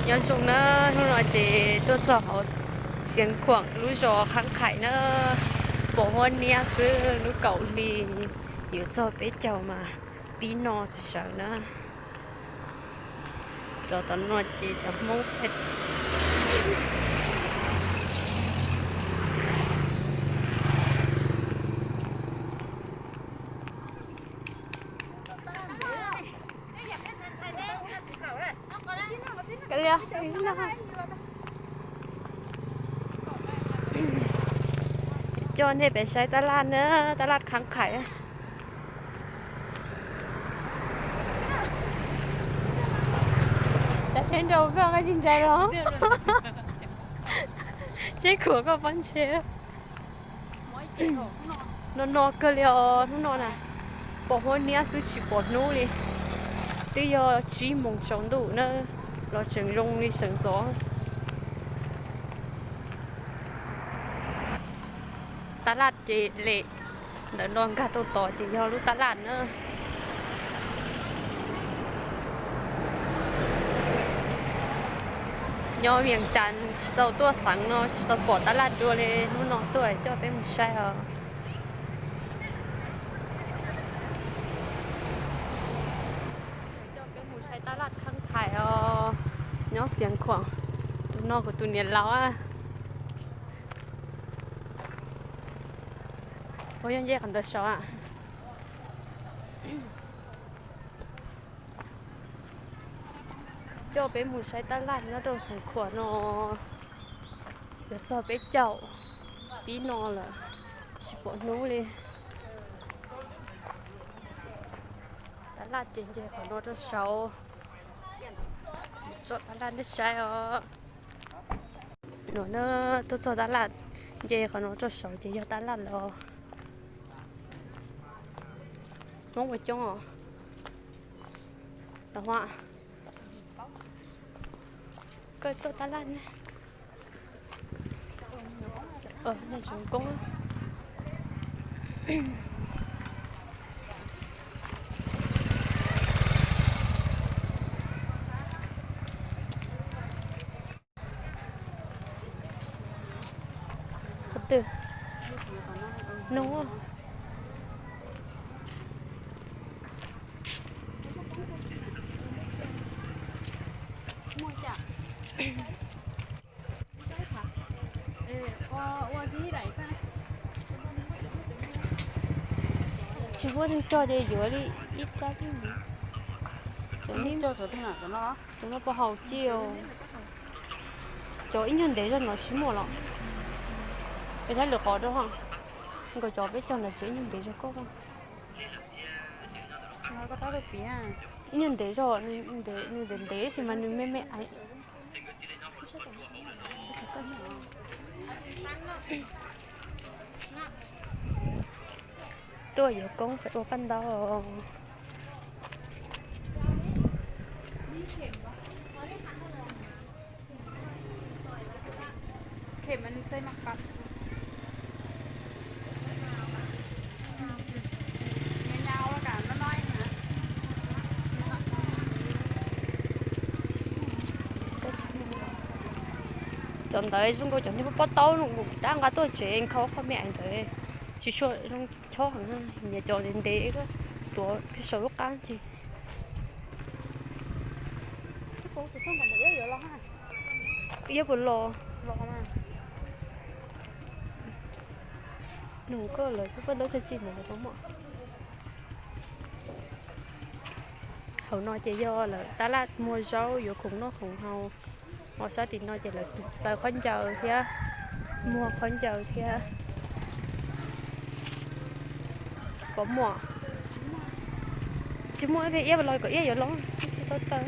Nyob zoo na, hnub no ces tuaj txog hauv Xeev Khuam lub zos Khab Khais na, pom huab niab xwb, lub kaum hli yuav txog peb caug mas pib no sawv na. Txog tom no ces cov Hmoob Coj nej pem saib tab laj na, tab laj Khab Khais. Cov tsheb nrau koj, koj tsis ntshai los? Tsheb khuam koj pob ntshe. No no kawg li os hnub no na, pom huab niab xwb tsis pom hnub li. Twb yog tsib moos tsaus ntuj na, los tseem zoo li seem ntxov. Tab laj ces lem ntawm no nkag rau tod ces yog lub tab laj na. Nyob Vias Cas tsis tau tuaj xeev no tsis tau pom tab laj dua li, hnub no tuaj coj peb mus saib os. Coj peb mus saib tab laj Khab Khais os, nyob Xeev Khuam. Tus no kuv tus niam laus. Ua yog nce qhov ntawd saud. Coj peb mus saib tab laj nyob rau Xeev Khuam no, yuav txog peb caug pib no lawm, tsis pom hnub li. Tab laj ces nce qhov no rau saud, tsom tab laj nej saib os. No na, tuaj txog tab laj, nce qhov no rau saud ces yog tab laj lawm. Hmoob ua coob os. Koj tuaj tab laj ne, nej tsuas koob. Qhov twg? No. Tsis muaj neeg cog ces yuav li ib rab. Cov no puas haum ciaj? Cov ib nyuag ntev zog no tsis muaj los? Peb saib lwm qhov rau. Nkaus cov peb cog ntawd tsis ib nyuag ntev zog koj. Ib nyuag ntev zog, nws ntev ntev tab sis mas nws me me aiv. Tuaj yuav koob pem ua paj ntaub. Cov ntawd zoo nkaus cov niag pob taub no, rab nqa tuaj tsev nkhaus qhov me aiv ntawd, tsis tshua zoo chob heev, nyiam cov ntev ntev tuav saum lub qab ntsis. Iab puas los? Nug koj lawv paj ntaub txhaj ci ntawd puas muaj. Hauv no ces yog lawv tab laj muag zaub yuav khoom noj khoom haus. Ho sab tim no ces lawv xaws khaub ncaws thiab, muag khaub ncaws thiab. Puas muaj? Tsis muaj, iab los kom iab yuav los, tsis tau taw.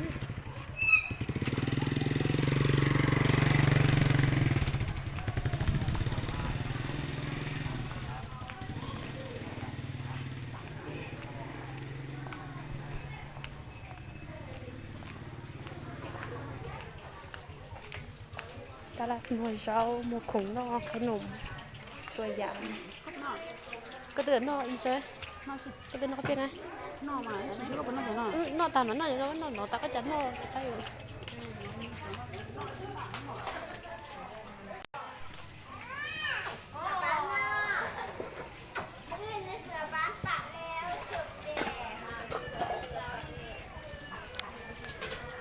Tab laj muag zaub, muag khoom noj, khoom noj, txhua yam. Koj twb noj ib zaug, koj twb noj tiag na. Noj tas mas noj, noj no tas koj cas noj tas.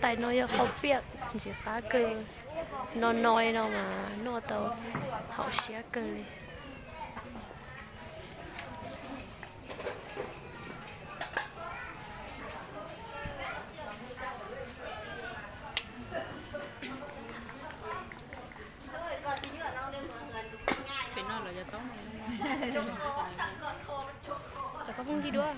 Tais no yog qau piaj ntxim qab kawg, no no li no mas noj tau haum siab kawg li. Cov koj pheej ntxi dua.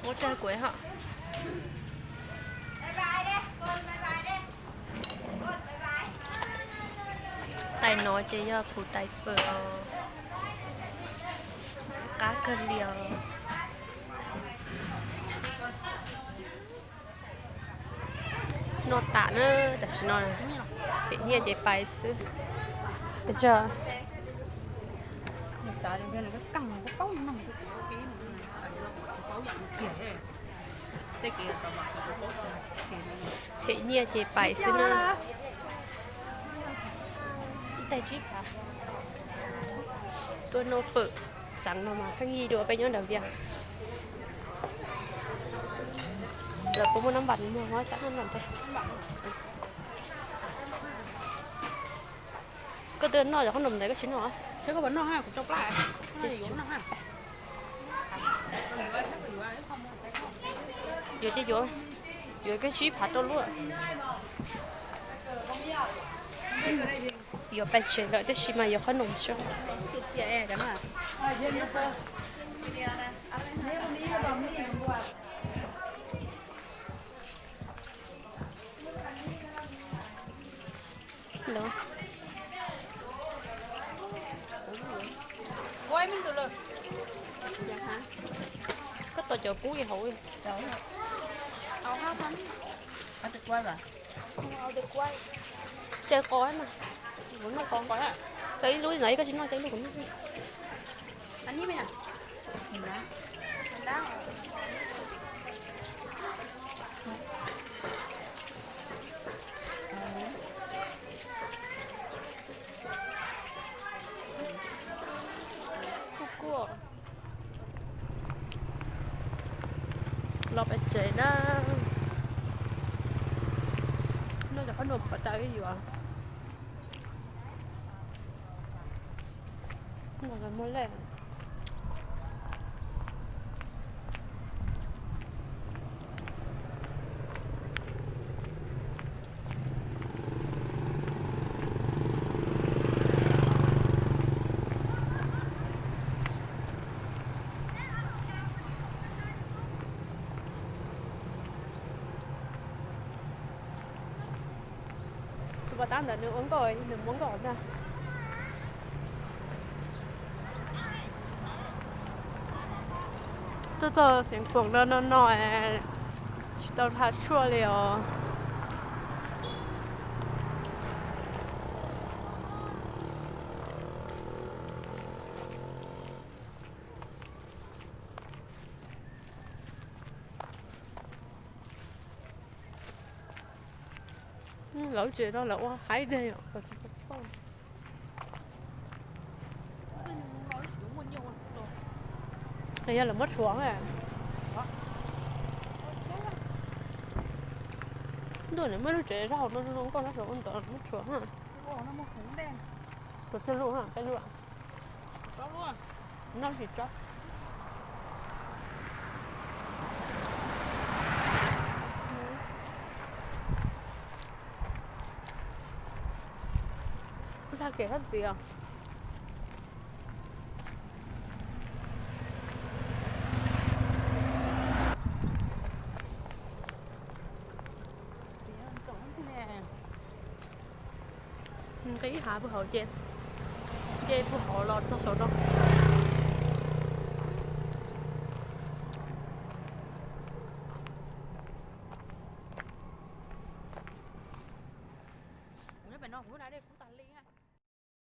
Muab rau kuv hos. Tais no ces yog kuv tais fawm os. Qab kawg li os. Noj tas na, tam sim no them nyiaj ces pais xwb. Them nyiaj ces pais xwb na. Ib tais tsib phav. Tuaj noj fawm xeev no mas pheej yig dua peb nyob nram Vias. Lawv puas muaj nab npas muag, muab xav noj nab npas ntag. Koj twb noj cov qhob noom ntawd koj tsis noj? Seb koj puas noj ha, kuv tso plab. Yuav ces yuav, yuav koj sib phav rau luaj. Yuav pais tsev lawm tab sis mas yuav qhob noom tso. Koj tos cov kub hauv. Txaws qos mas, kuv noj qos. Txaws ib lub ntawd koj tsis noj, txaws ib lub kuv noj. Kuj kuj. Los pem tsev na. Noj cov qhob noom pov tau ib yuav. Muaj lej. Tus pas tab ntawd nws ua nkauj, nws muab nkauj ntag. Tuaj txog Xeev Khuam no no no, tsis tau hla tshuaj li os. Lawv tsev no lawv ua haib tiag yom. Yog lawv muab rhuav. Ntuj, nws muaj lub tsev zaub hauv no zoo zoo nkauj, nyob saum ub ntawd muab rhuav na. Rhuav tsawg lub, peb lub. Noj tsis tso. Kuv tag kev sab tid os. Nqis hav puag hauv ces, ces puag hauv los txog saum no. Kuv nyob pem no kuv lub nas dej kub tas li na.